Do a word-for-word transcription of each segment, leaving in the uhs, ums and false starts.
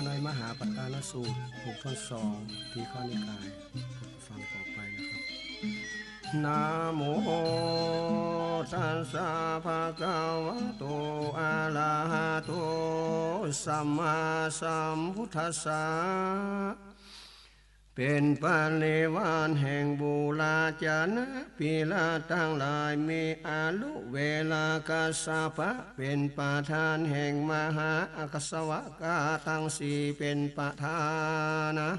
ในมหาปัตตานสูตร หก ท่อนสอง ทีฆนิกาย ฟังต่อไปนะครับ นะโมตัสสะ ภะคะวะโต อะระหะโต สัมมาสัมพุทธัสสะ เป๋นปริวารแห่งบูราจนะปิราชตังหลาย มีอายุเวลาคัสสปะ เป๋นประธานแห่งมหาอาสวะกะตังสี่ เป๋นประธานนะ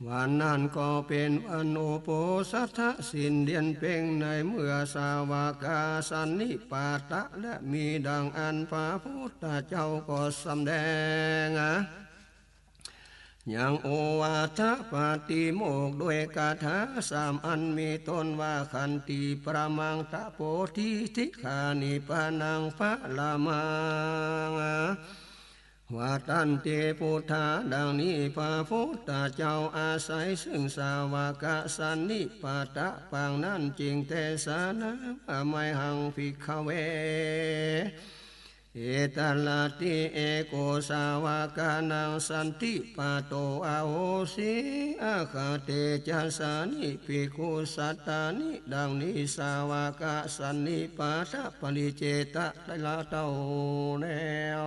วันนั้นก็เป๋นวันอุโปสถะ สิ้นเดือนเพ็ญ ในเมื่อสาวกสันนิปาตะ และมีดังอั้น พระพุทธเจ้าก็สำแดง ยังโอวาทปาติโมกข์ด้วยคาถาสามอัน มีต้นว่า ขันติปรมัง ตโป ทิฏฐิคานิ ปะนัง ปะระมัง วัตตันติ พุทธา ดังนี้ พระพุทธเจ้าอาศัยซึ่งสาวกสันนิปาตะปางนั้น จึงเตสนาว่า มหัง ภิกขเว เอตะระติ เอโก สาวกานัง สันติปาโต อโหสิ อะคะ เตจะสานิ ภิกขุสัตตานิ ดังนี้ สาวกสันนิปาตะปริเฉทได้ละเต้าแล้ว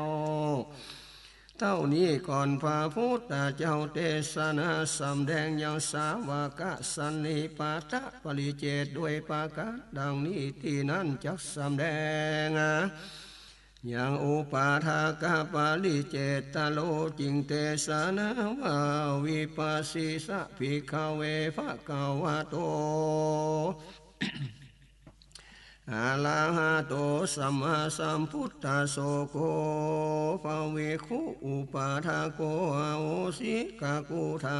เต้านี้ก่อน พระพุทธเจ้าเตสนาสำแดงยังสาวกสันนิปาตะปริเฉทด้วยประการดังนี้ ตี้นั้นจักสำแดง ยังอุปาทากปริเฉทโล จึงเตสนาว่า วิปัสสิสะ ภิกขเว ภะคะวะโต อะระหะโต สัมมาสัมพุทธัสโส โข ภะ ภิกขุ อุปาทาโก อโหสิ กะ กุฏฐา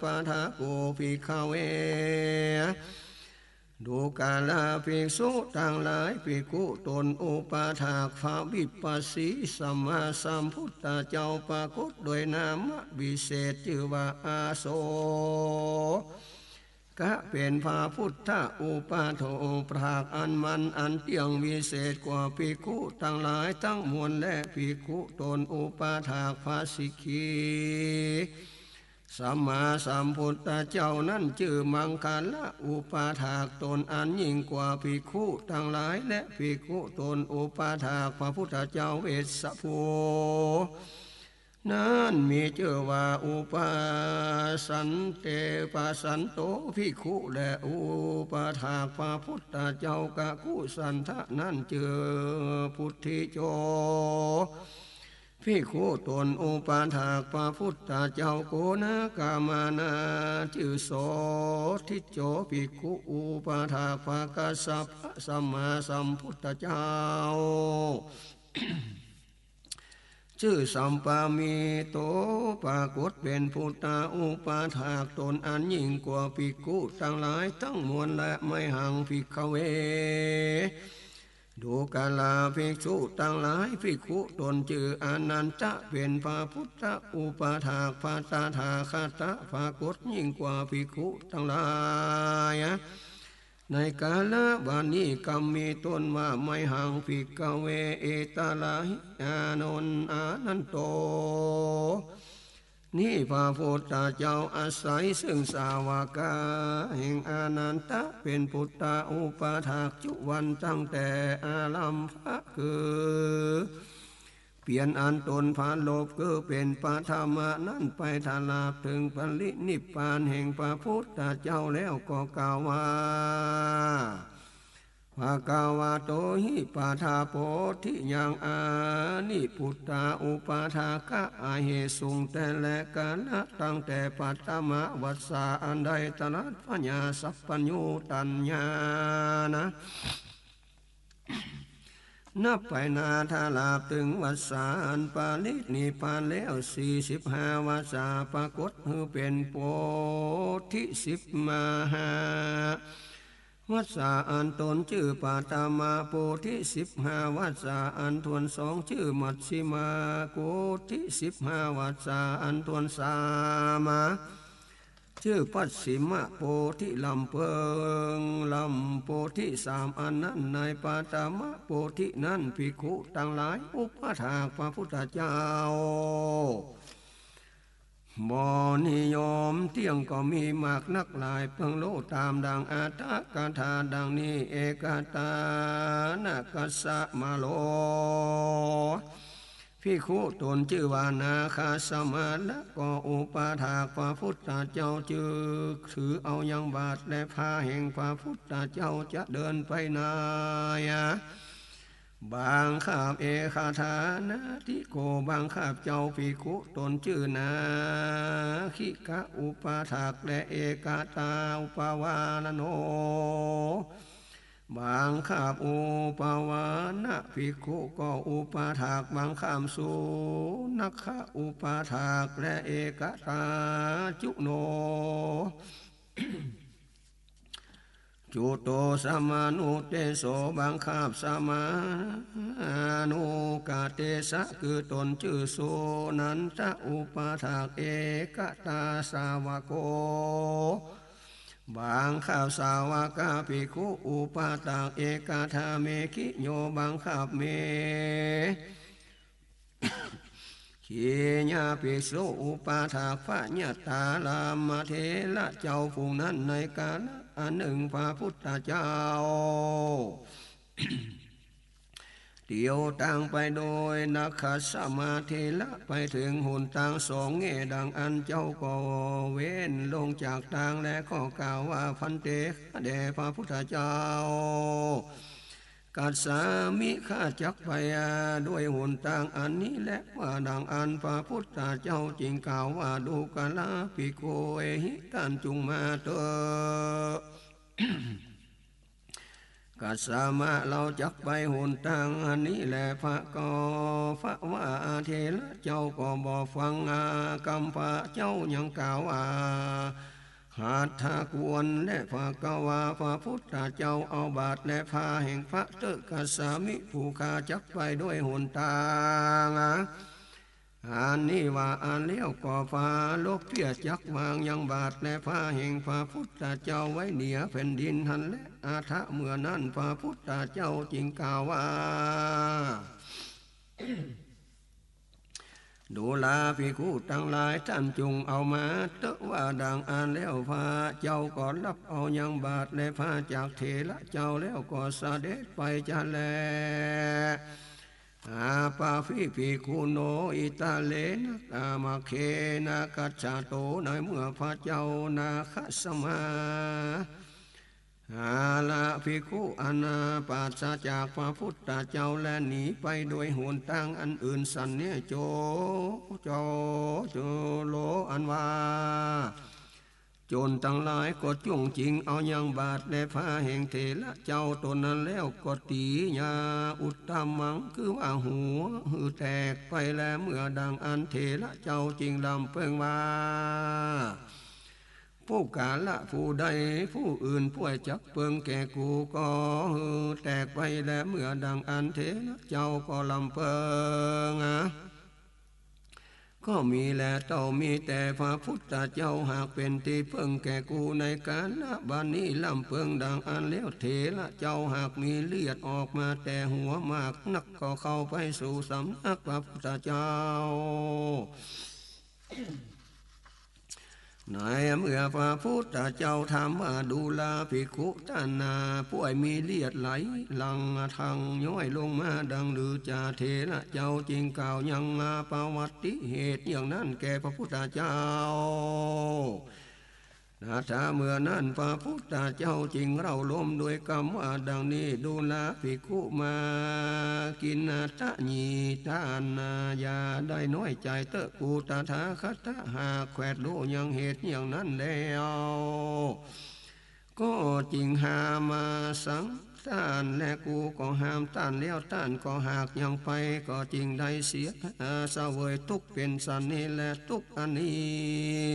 ปาทาโก ภิกขเว ดูกราภิกษุตังหลาย ภิกขุตนอุปาทากพระวิปัสสีสัมมาสัมพุทธเจ้าปรากฏโดยนามวิเศษจื้อว่าอาโสกะ เป๋นพระพุทธอุปาทากอันมั่นอันเตี้ยงวิเศษกว่าภิกขุตังหลายตังมวล และภิกขุตนอุปาทากพระสิกขี สัมมาสัมพุทธเจ้านั้นจื้อมังคละอุปาทากตนอันยิ่งกว่าภิกขุตังหลาย และภิกขุตนอุปาทากพระพุทธเจ้าเวสสภูนั้นมีจื้อว่าอุปาสันเต ปาสันโตภิกขุ และอุปาทากพระพุทธเจ้ากะกุสันทะนั้นจื้อปุทธิโจ ภิกขุตนอุปาทากพระพุทธเจ้าโกณกามานา จื้อโสทิจโจ ภิกขุอุปาทากพระกัสสปะสัมมาสัมพุทธเจ้า จื้อสัปปะมิโต ปรากฏเป๋นปุทธอุปาทากตนอันยิ่งกว่าภิกขุตังหลายตังมวล และมหังภิกขเว ดูกราภิกษุตังหลาย ภิกขุตนจื้ออานันทะเป๋นพระพุทธอุปาทาก พระตถาคตปรากฏยิ่งกว่าภิกขุตังหลาย ในกาละบัดนี้กำมีต้นว่ามหังภิกขเว เอตะระหิ อานนท์ อานันโต นี้พระพุทธเจ้าอาศัยซึ่งสาวกะแห่งอานันทะเป๋นปุทธอุปาทากจุวันตั้งแต่อารัมภะคือ เปียรอันตนผลบคือเป๋นปฐมะนั้นไปตราบเถิงปรินิพพานแห่งพระพุทธเจ้าแล้วก็กล่าวว่า ภะคะวะโตหิ ปัฏฐโปทธิยัง อานิ ปุทธาอุปาทากะ อาเหตุสุงแต่แลกาละตั้งแต่ปฐมวัสสาอันได้ตรัสพญาสัพพัญญูตัญญานะ นับไปนาตราบเถิงวัสสาอันปรินิพพานแล้วสี่สิบห้าวัสสา ปรากฏหื้อเป๋นโปทธิสิบห้าวัสสา อันตนจื้อปฐมโปทธิสิบห้าวัสสา อันถ้วนสองจื้อมัชฌิมาโปทธิสิบห้าวัสสา อันถ้วนสาม จื้อปัจฉิมโปทธิลำเปิง ลำโปทธิสามอันนั้น ในปฐมโปทธินั้นภิกขุตังหลายอุปาทากพระพุทธเจ้า ก็มีมากนักหลาย เปิงฮู้ต๋ามดังอัตถกถาดังนี้ เอกตานะคัสสะมะโร ภิกขุต๋นจื้อว่านาคสมา แล้วก็อุปถากพระพุทธเจ้า จึกถือเอายังบาตรและผ้าแห่งพระพุทธเจ้า จะเดินไปไหน บังคับ เอกตานะทิโก บังคับเจ้า ภิกขุต๋นจื้อนาคิกะ อุปถาก และเอกตา อุปวาโน บังคับ อุปวานะภิกขุก็อุปถาก บังคับ สุนักขะ อุปถาก และเอกตาจุโน จุโต สมานุเตโส บังคับ สมานุกะเตสะ คือต๋นจื้อสุนันทะ อุปถาก เอกตาสาวโก บังคับ สาวกะภิกขุ อุปถาก เอกตาเมขิโย บังคับ เม ขิยะภิกขุ อุปถาก พระญาตารามเถระเจ้าผู้นั้น ในกาละอันนึ่ง พระพุทธเจ้า เตียวตางไปโดยนักขัสสมาเถระ ไปเถิงหนตางสองแง่ ดังอั้นเจ้าก็เว้นลงจากตาง และก็กล่าวว่า ภันเต ข้าแด่พระพุทธเจ้า คัสสามิ ข้าจักไปด้วยหนตางอันนี้แล ว่าดังอั้น พระพุทธเจ้าจึงกล่าวว่า ดูกราภิกขุ เอหิ ต้านจุ่งมาเต๊อะ คัสสามะ เฮาจักไปหนตางอันนี้แล ภะคะวะ เถระเจ้าก็บ่ฟัง อากัมภะเจ้ายังกล่าวว่า หัตถะควร และภะคะวา พระพุทธเจ้าเอาบาตรและผ้าแห่งพระเต๊อะ คัสสามิ ผู้ข้าจักไปด้วยหนตาง อันนี้ว่าอั้นแล้วก็ปลบเปียจักวางยังบาตรและผ้าแห่งพระพุทธเจ้าไว้เหนือแผ่นดินหั้นแล อัฏฐะเมื่อนั้นพระพุทธเจ้าจึงกล่าวว่า ดูราภิกขุตังหลาย ต้านจุ่งเอามาเต๊อะ ว่าดังอั้นแล้ว พระเจ้าก็ฮับเอายังบาตรและผ้าจากเถระเจ้าแล้วก็เสด็จไปจะแล อาปาภิภิกขุโน อิตะเรนะ กามะเขนะ กัจฉาโต ในเมื่อพระเจ้านาคสมา หาละภิกขุอันปราศจากพระพุทธเจ้า และหนีไปโดยหนตางอันอื่นสันนี้ โจ โจ โจโล อันว่า โจรตังหลายก็จ้วงจิงเอายังบาตรและผ้าแห่งเถระเจ้าต๋นนั้นแล้วก็ตี๋ยาอุตตมัง คือว่าหัวหื้อแตกไปแล เมื่อดังอั้นเถระเจ้าจึงลำเปิงว่า ปุคคละผู้ใดผู้อื่นป่วยจักเปิงแก่กู ก็หื้อแตกไปแล เมื่อดังอั้นเถระเจ้าก็ลำเปิง ก็มีแล เต้ามีแต่พระพุทธเจ้าหากเป๋นตี้เปิ้งแก่กู ในกาละบัดนี้ลำเปิงดังอั้นแล้ว เถระเจ้าหากมีเลือดออกมาแต่หัวมากนัก ก็เข้าไปสู่สำนักพระพุทธเจ้า ในเมื่อพระพุทธเจ้าถามว่า ดูราภิกขุต้านนาป่วยมีเลือดไหลหลั่งทางย้อยลงมาดังหรือจา เถระเจ้าจึงกล่าวยังมาประวัติเหตุอย่างนั้นแก่พระพุทธเจ้า นาถาเมื่อนั้นพระพุทธเจ้าจึงเล่าลมด้วยกำว่าดังนี้ ดูราภิกขุ มากินทะยี ต้านนาอย่าได้น้อยใจ๋เต๊อะ กูตถาคตะหากแขวดฮู้ยังเหตุอย่างนั้นแล้ว ก็จึงห้ามมาสังต้าน และกูก็ห้ามต้านแล้ว ต้านก็หากยังไป ก็จึงได้เสียเสวยตุ๊กข์เป๋นสันนี้ และตุ๊กข์อันนี้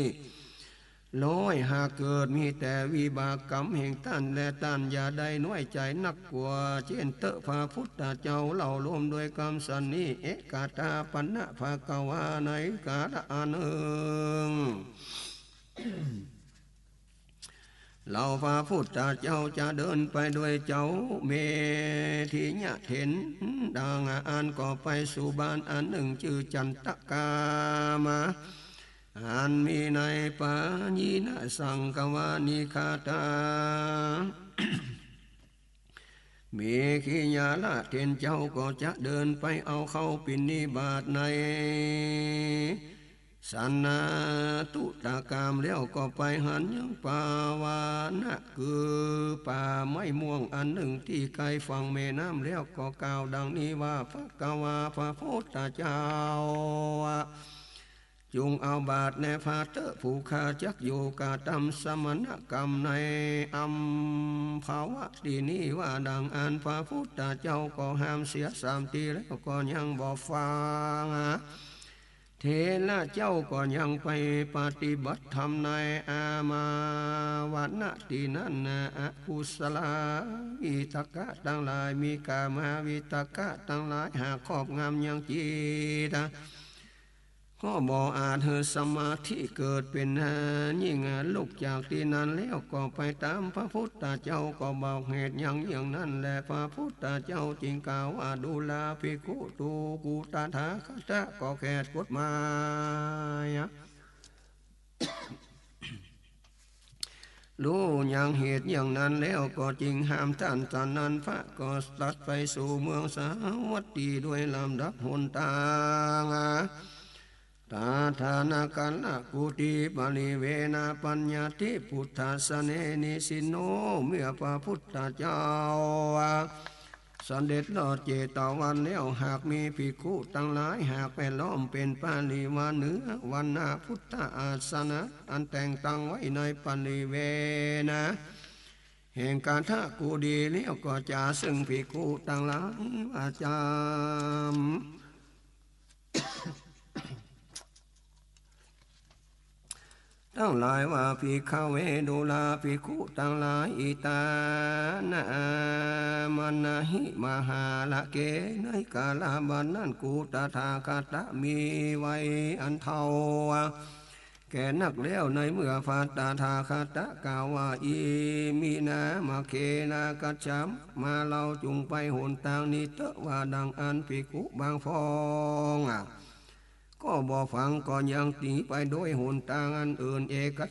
ร้อยหากเกิดมีแต่วิบากกรรมแห่งต้าน และต้านอย่าได้น้อยใจ๋นัก กว่าเจ้นเต๊อะ พระพุทธเจ้าเล่าลมด้วยกำสันนี้ เอกตาปันนะ ภะคะวา ในกาละอันนึ่ง เฮาพระพุทธเจ้าจะเดินไปด้วยเจ้าเมถิยะเถร ดังอั้นก็ไปสู่บ้านอันนึ่งจื้อจันตะกามะ อันมีในปาญิณสังควานิคาถา เมขิยาละเถรเจ้าก็จะเดินไปเอาเข้าปิณฑบาตในสันนาตุตกาม แล้วก็ไปหันยังปาวานะ คือป่าไม้ม่วงอันนึ่งตี้ใก้ฝั่งแม่น้ำ แล้วก็กล่าวดังนี้ว่า ภะคะวา พระพุทธเจ้า จุ่งเอาบาตรแลผ้าเต๊อะ ผู้ข้าจักอยู่กระตำสมณกรรมในอัมพวาตี้นี้ ว่าดังอั้น พระพุทธเจ้าก็ห้ามเสียสามทีแล้วก็ยังบ่ฟัง เถระเจ้าก็ยังไปปฏิบัติธรรมในอามาวนะตี้นั้นนา อกุศลาวิตกะตังหลาย มีกามาวิตกะตังหลาย หากครอบงำยังจิต ก็บ่อาจหื้อสมาธิเกิดเป๋นนา ยิ่งลุกจากตี้นั้นแล้วก็ไปต๋ามพระพุทธเจ้า ก็บอกเหตุยังอย่างนั้นแล พระพุทธเจ้าจึงกล่าวว่า ดูราภิกขุ ดูกราตถาคตะ ก็แขดกฎหมาย ฮู้ยังเหตุอย่างนั้นแล้วก็จึงห้ามต้าน ต๋อนนั้นพระก็ตรัสไปสู่เมืองสาวัตถีโดยลำดับหนตาง ตถานะกัลลกุฏีปริเวณปัญญัตถิพุทธัสสะเน นิสินโน เมื่อพระพุทธเจ้าเสด็จรอดเจตวันแล้ว หากมีภิกขุตังหลายหากแวดล้อมเป๋นปริวารเหนือวรรณพุทธอาสนะ อันแต่งตั้งไว้ในปริเวณ แห่งกาตถะกุฏีแล้วก็จ๋าซึ่งภิกขุตังหลายว่าจ๋า ตังหลายว่า ภิกขะเว ดูราภิกขุตังหลาย อิตานะ มะนะหิ มหาละเก ในกาลบัดนั้น กุตถาคตะมีวัยอันเฒ่าแก่นักแล้ว ในเมื่อพระตถาคตะกล่าวว่า อิมินา มะเขนา กัจฉามา เฮาจุ่งไปหนตางนี้เต๊อะ ว่าดังอั้น ภิกขุบางพอง ก็บ่ฟัง ก็ยังหนีไปโดยหนตางอันอื่น เอกัส